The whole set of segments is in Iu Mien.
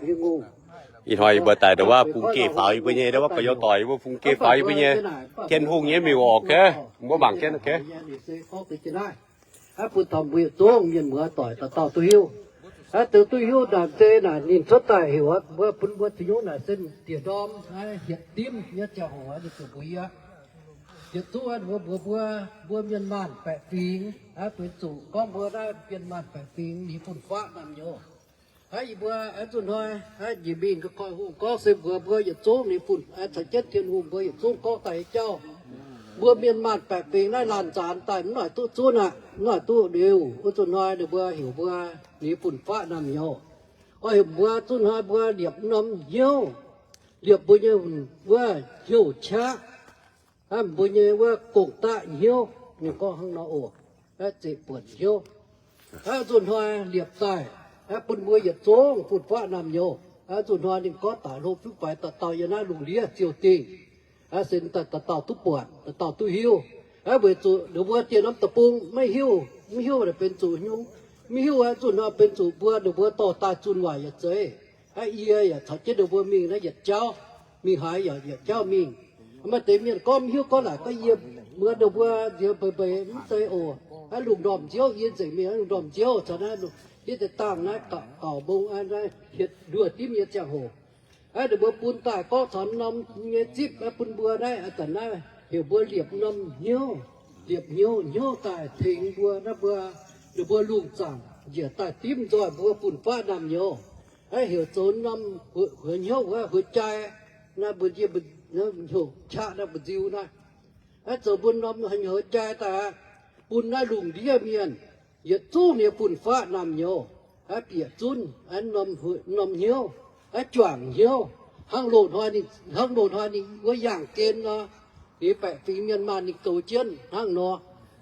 Ih hnoi yie mbuo daaih ndongc wuov bungx geh faaux yie mbuo nyei, ndongc wuov gorx-youz doic yie mbuo bungx geh faaux yie mbuo nyei Tin-Hungh nyei mingh oc, mbuo mangc jienv. Bun taux mbuo yietc zungv mienh muoz doic dauh dauh duqv hiuv. Aa, duqv hiuv naaic se naaic ninh cuotv daaih heuc mbuo, bun mbuo ziex nyungc naaic se diex ndorm hietc dimv nyei ziangh hoc ninh zuqc mbuox yie. Yietc zungv mbuo mbuox mbuo, mbuo mienh maanh baeqc fingx, benx zuqc gorngv mbuo naaiv mienh maanh baeqc fingx ninh fun-faqv naamh nyouz. Aa, yie mbuo zuqc hnoi njiec mingh ga'koiv hungh gorngv se mbuox mbuo yietc zungv ninh fun, caux jienv Tin-Hungh mbuo yietc zungv gorngv daaih nyei jauv. Mbuo mienh maanh baeqc fingx naaiv laanh nzaanx daaih mv noic duqv zunv aqv, mv noic duqv liuz, wuov zuqc hnoi ninh mbuo heuc mbuo ninh fun-faqv naamh nyouz. Oix heuc mbuo zuqc hnoi mbuo liepc norm hnyouv, liepc mbuo nyei wuov hnyouv qaqv, mbuo nyei wuov gong-daqv hnyouv, ninh gorngv hnangv nor oc, zeqc buonc hnyouv. Wuov zuqc hnoi liepc daaih, bun mbuo yietc zungv fun-faqv naamh nyouz. Wuov zuqc hnoi ninh gorngv daaih hlo fiuv faix dauh dauh yiem naaiv lungh ndiev ziouc dingh. Se dauh dauh duqv buatc, dauh dauh duqv hiuv. Weic zuqc ninh mbuo dieh norm deic-bung maiv hiuv, mv hiuv naaic benx zuqc nyungc, mv hiuv wuov zuqc hnoi benx zuqc mbuo ninh mbuo dorh daaih zunh waac yietc zeiz. Yie yaac caux jienv ninh mbuo mingh naaiv yietc jauv, mingh haaix yaac yietc jauv mingh. Maaih deix mienh gorngv mv hiuv gorngv naaic gorngv yie mbuo ninh mbuo nziex mbeix mbeix mv zeiz oc. Naaiv lungh ndorm nziouv yie nzengc mingh naaiv lungh ndorm nziouv caux naaiv yie deix dangh naaiv gauh mbong naaiv hietc nduoh dimv nyei ziangh hoc. Ninh mbuo bun daaih gorngv taux norm nyei zipv bun mbuo naaiv, zanc naaiv heuc mbuo liepc norm hnyouv, liepc hnyouv, hnyouv daaih tengx mbuo naaiv mbuo, ninh mbuo lungh zaangc njiec daaih dimv nzoih mbuo fun-faqv naamh nyouz. Heuc zoux norm huox hnyouv wuov huox jai, naaiv mbuo hnyouv qaqv naaiv mbu'nziu naaiv. Zoux mbuo norm huox jai daaih bun naaiv lungh ndiev mienh yietc zungv nyei fun-faqv naamh nyouz, bieqc zunv norm hnyouv, juangc hnyouv, hnangv loz-hnoi ninh, hnangv loz-hnoi ninh wuov yaangh gen nor, ninh baeqc fingx mienh maanh ninh goux jienv hnangv nor.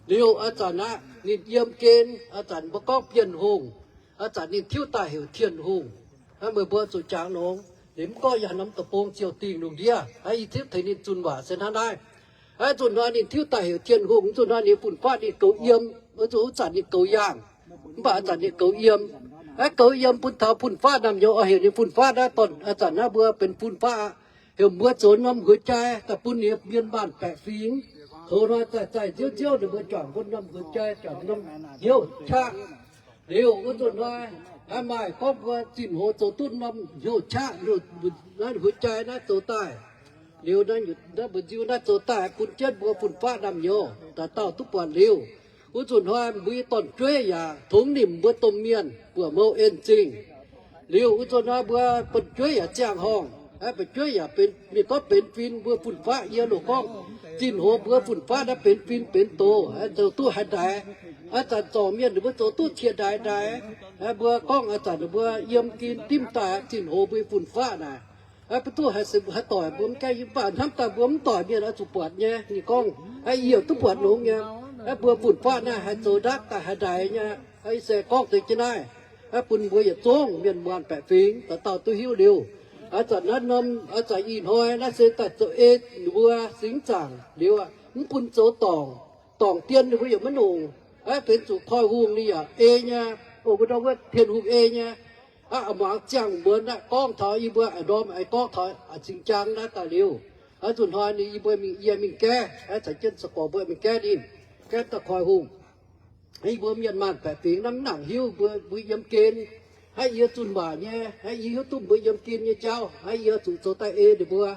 Liuz a'zanc aqv ninh yiem gen, a'zanc mbuo gorngv Bienh Hungh, a'zanc ninh tiuv daaih heuc Tin-Hungh. Meih mbuo zuqc jangx longx, ninh mv gorngv yaac norm deic-bung ziouc dingh lungh ndiev. Yie zipv tengx ninh zunh waac se hnangv naaiv. Zuqc hnoi ninh tiuv daaih heuc Tin-Hungh, zuqc hnoi ninh fun-faqv ninh goux yiem, zuqc wuov zanc ninh goux yaangh, mv baac a'zanc ninh goux yiem. Goux yiem bun taux fun-faqv naamh nyouz oix heuc ninh fun-faqv naaiv dorn, a'zanc naaiv mbuo benx fun-faqv aqv. Heuc mbuo zoux norm huox jai daaih bun ninh mienh maanh baeqc fingx. Tov hnoi zaih zaih nziouv nziouv ninh mbuo juangc bun norm huox jai, juangc norm hnyouv qaqv. Liuz wuov zuqc hnoi maaih gorngv mbuo zinh hoz zoux duqv norm hnyouv qaqv, naaiv huox jai naaiv zoux daaih. Liuz naaiv mbu'nziu naaiv zoux daaih bun jienv mbuo fun-faqv naamh nyouz dauh dauh duqv buatc liuz. Wuov zuqc hnoi mbuo nyei dorn-jueiv yaac tongx nimc mbuo domh mienh buoz-mouz en zingh. Liuz wuov zuqc hnoi mbuo bun jueiv yaac ziangh horngh, bun jueiv yaac benx, mienh gorngv benx fin mbuo fun-faqv, yie loz gorngv zinh hoz mbuo fun-faqv naaiv benx fin benx doz, zoux duqv haaix ndaix. Aa, zanc zorngc mienh ninh mbuo zoux duqv cie ndaix ndaix. Mbuo gorngv aa, zanc ninh mbuo yiem gen dimv daaih zinh hoz mbuo fun-faqv naaic, mv duqv haaix doic mbuo mv gaengh, mv baac hnamv daaih mbuo mv doic mienh oix zuqc buatc nyei. Ninh gorngv, yie duqv buatc longx nyei. Mbuo fun-faqv naaiv haih zoux ndapv daaih haaix ndaix nyei. Ih se gorngv deix jienv naaiv, bun mbuo yietc zungv mienh muoz baeqc fingx dauh dauh duqv hiuv liuz, aa, zanc naaiv norm, aa, zanc ih hnoi naaiv se daaih zoux ei ninh mbuo singx zaangc liuz, mv bun zoux dorngc, dorngc dien ninh mbuo yaac maiv longc. Benx zuqc koiv-hungh ninh yaac ei nyei, mbuo ndorm wuov Tin-Hungh ei nyei. Aa, muangx ziangh muonz aqv, gorngv taux yie mbuo a'ndorm aengx gorngv taux a'cingx jaang naaiv daaih liuz, aa, zuqc hnoi ninh yie mbuo mingh, yie mingh gaeqv, aa, caux jienv sa'gorx mbuo mingh gaeqv ninh, gaeqv daaih koiv-hungh. Yie mbuo mienh maanh baeqc fingx naaiv mv nangc hiuv mbuo, mbuo yiem gen. Aa, yie zunh waac nyei, aa, yie hiuv duqv mbuo yiem gen nyei jauv. Aa, yie zuqc zoux daaih ei ninh mbuo.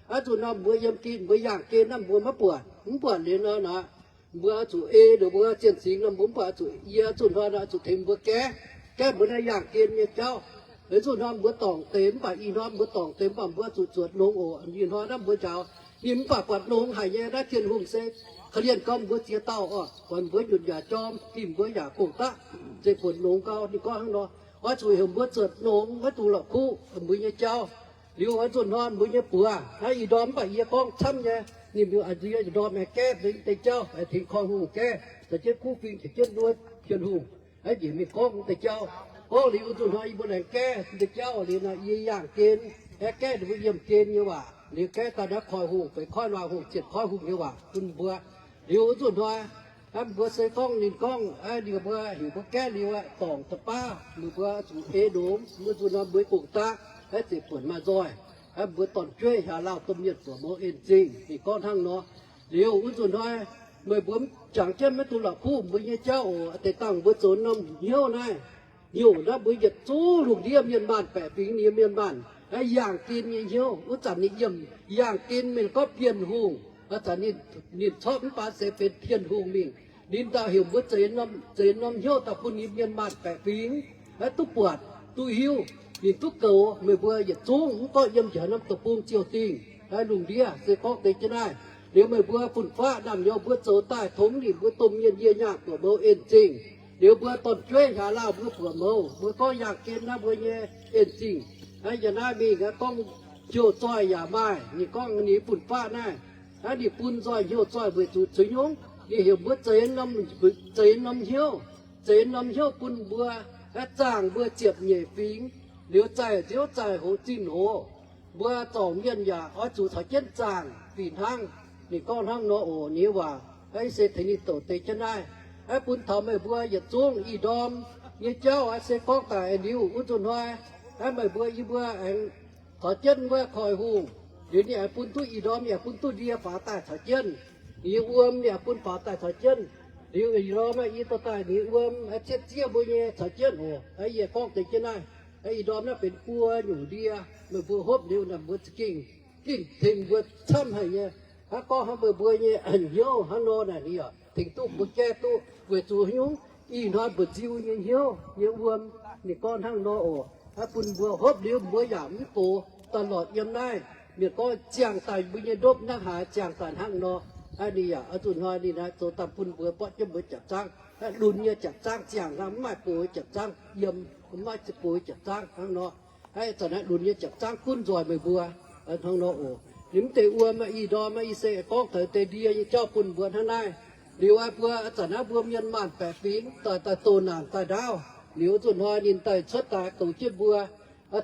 Aa, zuqc nor mbuo yiem gen, mbuo yaangh gen naaiv mbuo maiv buatc, mv buatc liuz nor naaic, mbuo zuqc ei ninh mbuo zienh singx nor mbuo mv buatc, zuqc yie zunh hnoi nor zuqc tengx mbuo gaeqv, gaeqv mbuo naaiv yaangh gen nyei jauv. Zunh hnoi mbuo dorngc deix mv baac ih hnoi mbuo dorngc deix mv baac mbuo zuqc zuotc longx oc. Ih hnoi naaiv mbuo njaaux ninh mv baac buatc longx haic nyei. Naaiv Tin-Hungh se korv-lienh gau mbuo ziex dauh oc, buatc mbuo nyunc yaac jorm, gimh mbuo yaac gong-daqv, zeiz buonc longx gau. Ninh gorngv hnangv nor, oix zuqc heuc mbuo zuotc longx, maiv dungx la'kuqv mbuo nyei jauv. Liuz oix zuqc hnoi mbuo nyei buoz naaiv ih ndorm mv baac yie gorngv camv nyei, ninh mbuo a'ndorm aengx gaeqv deix jauv, aengx tengx koiv-hungh gaeqv, caux jienv kuv fing, caux jienv nduov Tin-Hungh, aengx njiec mingh gorngv deix jauv. Gorngv liuz zuqc hnoi yie mbuo laengz gaeqv deix jauv liuz nor, yie yaangh gen, aengx gaeqv ninh mbuo yiem gen nyei waac, liuz gaeqv daaih naaiv koiv-hungh, feix koiv luangh-hungh, zietc koiv-hungh nyei waac bun mbuo. Liuz zuqc hnoi mbuo se gorngv ninh gorngv, ninh mbuo heuc mbuo gaeqv liuz, dorngc da'baav, ninh mbuo zuqc ei longx, mbuo zuqc nor mbuo gong-daqv. Aeqv, ziepc buonc maaih nzoih. Aeqv, mbuo dorn-jueiv hiaax lauh domh mienh buoqc mouz en zingh. Ninh gorngv hnangv nor. Liuz wuov nzunc hnoi, meih mbuo jangx jienv maiv dungx la'kuqv mbuo nyei jauv oc. Deix dangh mbuo zoux norm hnyouv naaiv, hnyouv naaiv mbuo yietc zungv lungh ndiev mienh maanh baeqc fingx nyei mienh maanh, aeqv, yaangh gen nyei hnyouv. Wuov zanc ninh yiem yaangh gen mienh gorngv Bienh Hungh. Wuov zanc ninh, ninh corc mv baac se benx Bienh Hungh mingh. Ninh daaih heuc mbuo zeix norm, zeix norm hnyouv daaih bun ninh mienh maanh baeqc fingx, aeqv, duqv buatc, duqv hiuv, ninh duqv goux. Meih mbuo yietc zungv mv gorngv yiem njaaux norm deic-bung ziouc dingh, aeqv, lungh ndiev se gorngv deix jienv naaiv. Liuz meih mbuo fun-faqv naamh nyouz mbuo zoux daaih tongx ninh mbuo domh mienh yie nyaanh buoqc mouz en zingh. Liuz mbuo dorn-jueiv hiaax lauh mbuo buoqc mouz, mbuo gorngv yaangh gen naaiv mbuo nyei en zingh. Aeqv, yiem naaiv mingh aeqv, gorngv hnyouv zoih yaac maaih. Ninh gorngv ninh fun-faqv naaiv, aeqv, ninh bun nzoih hnyouv zoih weic zuqc ceix nyungc. Ninh heuc mbuo zeix norm, zeix norm hnyouv, zeix norm hnyouv bun mbuo, aeqv, zaangh mbuo ziepc nyeic fingx, liuz zaih nziouv zaih hoz zinh hoz. Mbuo zorc mienh yaac oix zuqc caux jienv zaangh fih hnangv. Ninh gorngv hnangv nor oc. Ninh waac aeqv, se tengx ninh douc deix jienv naaiv. Aeqv, bun taux meih mbuo yietc zungv ih ndorm nyei jauv aeqv, se gorngv daaih liuz wuov nzunc hnoi, aeqv, meih mbuo yie mbuo aengx caux jienv wuov koi hungh. Liuz ninh aengx bun duqv ih ndorm, yaac bun duqv ndie faaux daaih caux jienv. Ninh nyei wuom yaac bun faaux daaih caux jienv. Liuz ih ndorm aeqv, yie dorh daaih ninh nyei wuom aeqv, cietv zieqv mbuo nyei caux jienv oc. Aeqv, yie gorngv deix jienv naaiv, aeqv, ih ndorm naaiv benx buo nyungc ndie. Meih mbuo hopv liuz naaic mbuo za'gengh, gengh tengx mbuo camv haic nyei. Hnangv gorngv hnangv meih mbuo nyei hnyouv hnangv nor naaic, ninh yaac tengx duqv mbuo gaeqv duqv weic zuqc haaix nyungc. Ih hnoi mba'nziu nyei hnyouv nyei wuom, ninh gorngv hnangv nor oc. Aeqv, bun mbuo hopv liuz mbuo yaac mv gox daaih lorz yiem naaiv. Mienh gorngv ziangh daaih mbuo nyei ndopv naaiv haaix ziangh daaih hnangv nor. Aeqv, ninh yaac oix zuqc hnoi ninh naaiv zoux daaih bun mbuo borqv jienv mbuo japc zaangv. Aeqv, lunx nyei japc zaangv ziangh hnangv, mv maaih gox japc zaangv yiem, mv maaih gox japc zaangv hnangv nor. Aeqv, zanc naaiv lunx nyei japc zaangv gunv nzoih meih mbuo hnangv nor oc. Ninh mv deix wuom aeqv, ih ndorm aeqv, yie se gorngv taux deix ndie nyei jauv bun mbuo hnangv naaiv. Liuz aeqv, mbuo zanc naaiv mbuo mienh maanh baeqc fingx daaih, daaih doh naanc daaih ndaauv. Liuz nzunc hnoi ninh daaih cuotv daaih goux jienv mbuo.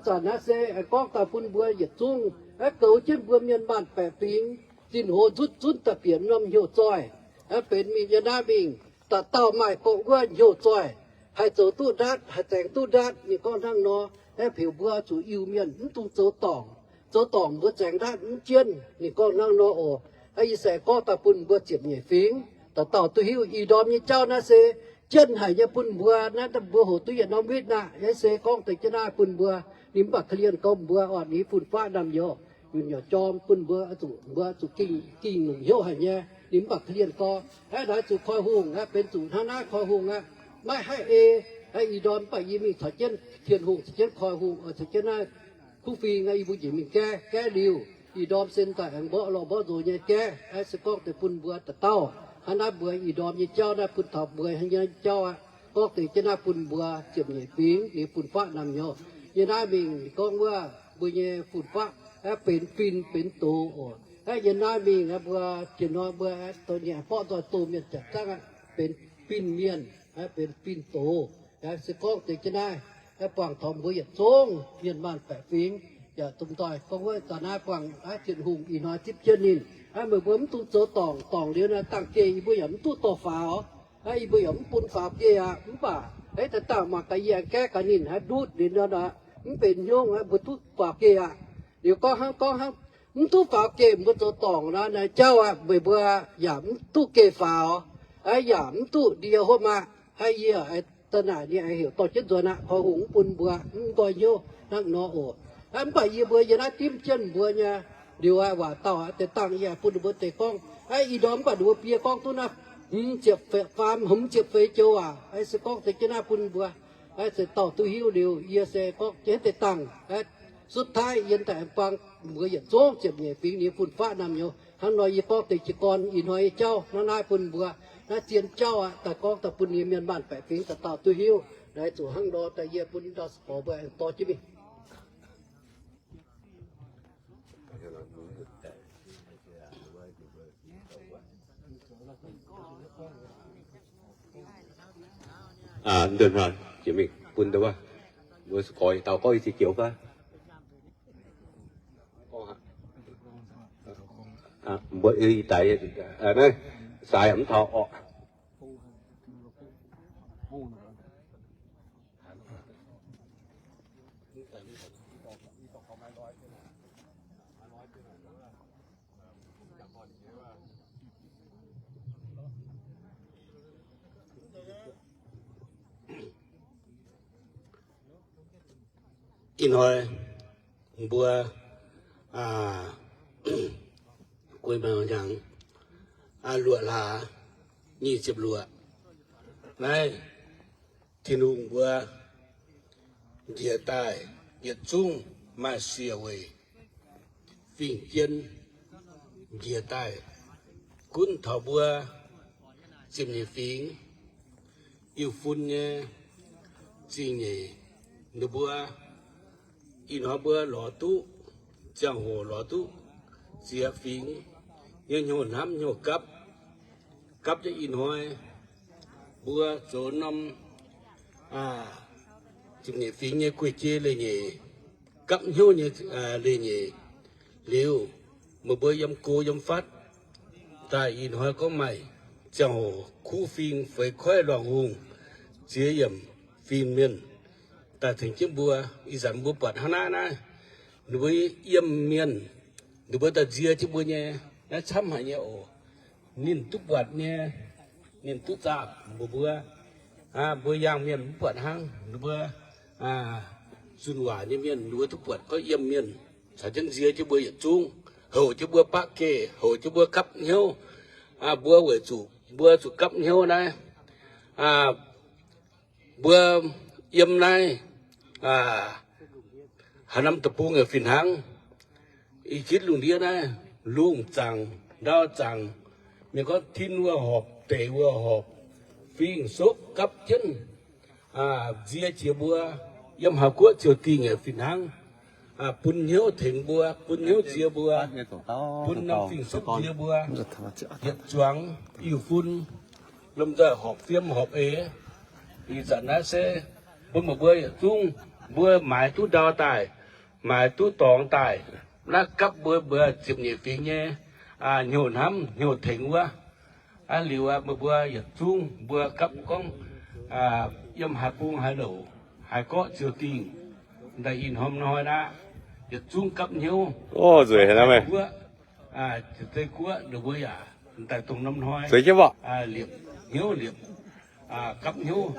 Zanc naaiv se aengx gorngv daaih bun mbuo yietc zungv aeqv, goux jienv mbuo mienh maanh baeqc fingx, zinh hoz nzutv zunv daaih bieqc norm hnyouv zoih. Aeqv, benx mingh yiem naaiv mingh, dauh dauh maaih gorngv wuov hnyouv zoih, haih zoux duqv ndaatv, haih zaengx duqv ndaatv. Ninh gorngv hnangv nor, aeqv, heuc mbuo zuqc Iu-Mienh mv dungx zoux dorngc. Zoux dorngc mbuo zaengx ndaatv mv jienv. Ninh gorngv hnangv nor oc. Aeqv, yie se gorngv daaih bun mbuo ziepc nyeic fingx dauh dauh duqv hiuv. Ih ndorm nyei jauv naaiv se jienv haic nyei bun mbuo. Naaiv mbuo hoqc duqv yietc norm witv aqv. Aeqv, se gorngv deix jienv naaiv bun mbuo, ninh mv baac korv-lienh gorngv mbuo oc, ninh fun-faqv naamh nyouz, yunh nyouc jorm bun mbuo, zuqc mbuo zuqc gengh, gengh longc hnyouv haic nyei. Ninh mv baac korv-lienh gorngv, aeqv, naaiv zuqc koi hungh aqv, benx zuqc hnangv naaiv koi hungh aqv, maiv haih ei. Aeqv, ih ndorm mv baac yie mingh caux jienv Tin-Hungh, caux jienv koi hungh, caux jienv naaiv kuv fing aqv, yie mbuo njiec mingh gaeqv, gaeqv liuz, ih ndorm se daaih aengx mborqv lorh mborqv nzox nyei gaeqv. Aeqv, se gorngv deix bun mbuo dauh dauh. Hnangv naaiv mbuo ih ndorm nyei jauv naaiv bun taux mbuo nyei jauv aqv. Gorngv deix jienv naaiv bun mbuo ziepc nyeic fingx, ninh fun-faqv naamh nyouz. Yiem naaiv mingh gorngv wuov mbuo nyei fun-faqv aeqv, benx fin benx doz oc. Aeqv, yiem naaiv mingh aeqv, mbuo jiex nor mbuo aeqv, douz nyanc borqv nzoih doh mienh japc zaangv aqv, benx fin mienh, aeqv, benx fin doz. Aeqv, se gorngv deix jienv naaiv aeqv, buangh taux mbuo yietc zungv mienh maanh baeqc fingx yaac dongh doix gorngv wuov zanc naaiv buangh aeqv, Tin-Hungh ih hnoi zipv jienv ninh. Aeqv, meih mbuo mv dungx zoux dorngc, dorngc liuz naaiv dangh geh yie mbuo yaac mv duqv dorh faaux. Aeqv, yie mbuo yaac mv bun faaux geh aqv. Mv baac aeqv, daaih dangh mangc gaax yie aengx gaeqv gaax ninh haaix ndutv liuz nor aqv, mv benx hnyouv aqv, mbuo duqv faaux geh aqv. Liuz gorngv hnangv, gorngv hnangv mv duqv faaux geh mbuo zoux dorngc naaiv, naaiv jauv aqv, meih mbuo yaac mv duqv geh faaux, aeqv, yaac mv duqv ndie hopv aqv. Aeqv, yie daaih naaic ninh aengx heuc dorh jienv nzuonx aqv. Koi hungh mv bun mbuo mv nqoi hnyouv hnangv nor oc. Aeqv, mv baac yie mbuo yiem naaiv dimv jienv mbuo nyei liuz aqv, waac dauh aqv, deix dangh yie aengx bun ninh mbuo deix gorngv. Aeqv, ih ndorm mv baac ninh mbuo biei gorngv duqv naaiv hmz ziepc faam, hmz ziepc feix joux aac. Aeqv, se gorngv deix jienv naaiv bun mbuo, aeqv, se dauh duqv hiuv liuz, yie se gorngv jienv deix dangh aeqv, สุดท้าย yie daaih aengx buangh mbuo yietc zungv ziepc nyeic fingx ninh fun-faqv naamh nyouz. Hnangv nor yie gorngv deix jiez gorn ih hnoi nyei jauv hnangv naaiv bun mbuo. Naaiv zien jauv aqv, daaih gorngv daaih bun ninh mienh maanh baeqc fingx dauh dauh duqv hiuv. Naaiv zuqc hnangv nor daaih yie bun dauh sou mbuo aengx dorh jienv mingh. Aa, ndortv hnoi jiex mingh bun ndau wuov, mbuo sou gorx dauh gorngv i ziex joux fai? Mbuo i daic, naaiv saaix mv taux orqc. Ih hnoi mbuo, aa, guei maengx hnyangx, aa, luoqc hlaax nyic ziepc luoqc. Naaiv Tin-Hungh mbuo njiec daaih yietc zungv maaih siec weic fingx jienv njiec daaih gunv taux mbuo ziepc nyeic fingx, Iu-fun nyei zingh nyeic, ninh mbuo ih hnoi mbuo lorz duqv, ziangh hoc lorz duqv ziex fingx nyei hnyouv hnamv hnyouv gapv. Gapv jienv ih hnoi mbuo zoux norm, aa, ziepc nyeic fingx nyei guei-jei leiz-nyeic, gapv hnyouv nyei, aa, leiz-nyeic liuz, meih mbuo yiem go yiem fatv daaih ih hnoi gorngv maaih ziangh hoc kuv fingx feix koiv luangh hungh ziex yiemc fingx mienh daaih tengx jienv mbuo. Ih zanc mbuo buatc hnangv naaiv naaiv, ninh mbuo yiem mienh, ninh mbuo daaih nzie jienv mbuo nyei, naaiv camv haic nyei oc. Ninh duqv buatc nyei, ninh duqv zaah mbuox mbuo, aa, mbuo yangh mienh mv buatc hnangv, ninh mbuo, aa, zunh waac nyei mienh, ninh mbuo duqv buatc gorngv yiem mienh caux jienv nzie jienv mbuo yietc zungv, houc jienv mbuo baqv geh, houc jienv mbuo gapv hnyouv. Aa, mbuo weic zuqc mbuo zuqc gapv hnyouv naaiv, aa, mbuo yiem naaiv, aa, haaix norm deic-bung yaac fih hnangv. Ih jitv lungh ndiev naaiv, lungh zaangc, ndau zaangc, mienh gorngv tin wuov horpc, deic wuov horpc, fingx-sopv gapv jienv, aa, nzie jiex mbuo, yiem haaix guoqv ziouc dingh yaac fih hnangv. Aa, bun hnyouv tengx mbuo, bun hnyouv nzie mbuo, bun norm fingx-sopv nzie mbuo, yietc zuangx Iu-fun lomh nzoih horpc fiem horpc eix. Ih zanc naaiv se bun meih mbuo yietc zungv mbuo maaiz duqv ndau daaih, maaiz duqv dorngx daaih, naaiv gapv mbuo, mbuo ziepc nyeic fingx nyei, aa, hnyouv hnamv hnyouv tengx wuov. Aa, liuz aqv, meih mbuo yietc zungv mbuo gapv gorngv, aa, yiem haaix bung haaix louc, haaix gorqv ziouc dingh. Daaih ih hnoi hnoi naaiv, yietc zungv gapv hnyouv. Ov, nzueic haic naaiv meih. Guoqv, aa, zeix guoqv ninh mbuo yaac daaih dongh norm hnoi. Zueiz jienv mborqv. Aa, liepc hnyouv liepc, aa, gapv hnyouv,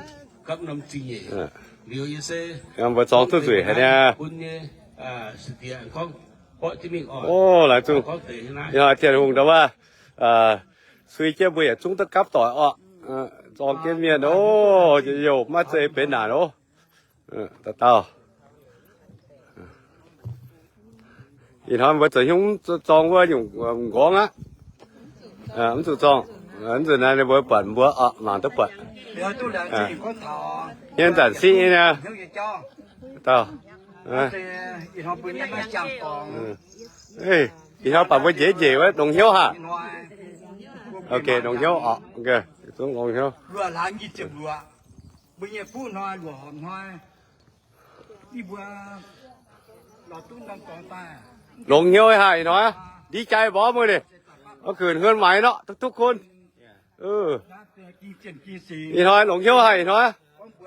gapv norm zingh nyeic. Liuz yie se, mbuo zorngx duqv nzueic haic niaa. Bun nyei, aa, se diex gorngv, borqv jienv mingh oc. Ov, laengz zingh. Gorngv deix naaiv. Yie haiz Tin-Hungh ndau wuov, aa, sui jienv mbuo yietc zungv duqv gapv doic orqc. Aa, zorng jienv mienh ov, youh maiv zeiz benx naanc ov. Dauh dauh. Ih hnoi mbuo zoux hnyouv mv zuqc zorng wuov nyungc m'nqorngv aqv. Mv zuqc zorng. Mv zuqc naaiv ninh mbuo buatc mbuo oc, mangc duqv buatc. Hmien zanc siqv nyei. Dauh. Ih hnoi baac mbuo njiec njiec wuov longx hnyouv haic. Ok, longx hnyouv oc. Zungv longx hnyouv. Mbuo nyei fuqv hnoi, luoqc horpc hnoi, yie mbuo lorz duqv norm dorngx daaih. Longx hnyouv haic hnoi, ndiev jai mborqv mueiz ninh, oix gửi hươn máy nọ, duqv duqv kun. Ih hnoi longx hnyouv haic hnoi,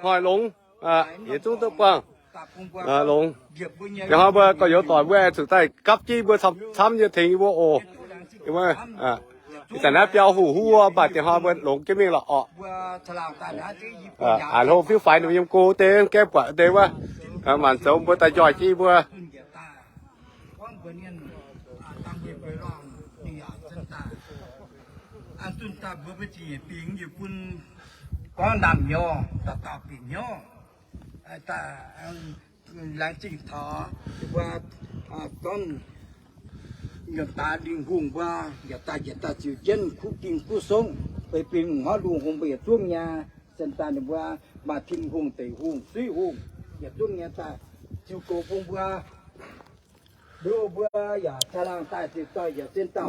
hnoi longx, yietc zungv duqv buangh. Longx. Da'hnoi mbuo gorx-youz doic mbuo aengx zuqc daaih gapv jienv mbuo camv nyei tengx yie mbuo oc. Ih zanc naaiv biauv huv huv mv baac da'hnoi mbuo longx jienv mingh lorqc orqc. Aa, hlo fiuv faix ninh yiem go deix gaeqv buatc deix wuov, maanc zoux mbuo daaih njoih jienv yie mbuo. Gorngv naamh nyouz, dauh dauh bieqc hnyouv, laengz zingh taux mbuo gorngv nyiemc daaih lingh hungh mbuo, yietc daaih yietc daaih ziux jienv kuv ging kuv songv, beiv bingx hnoi lungh hungh mbuo yietc zungv nyei, sen daaih ninh mbuo maaih Tin-Hungh, deic hungh, suiv hungh, yietc zungv nyei daaih ziux goux bun mbuo.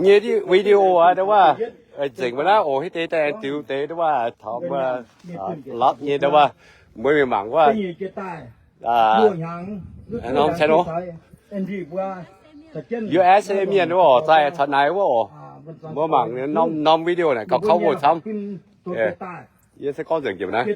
Nyei video aqv, ndau wuov, nzengc mbuo naaiv oc, hiuv deix daaih diux deix ndau wuov, taux mbuo lotv nyei ndau wuov, mbuo mingh mangc wuov, norm channel, U S A mienh wuov oc, zaaih caux naaiv wuov oc, mbuo mangc norm, norm video naaic gauh kouv mbuo camv. Yie se gorngv nzengc jiex naaiv.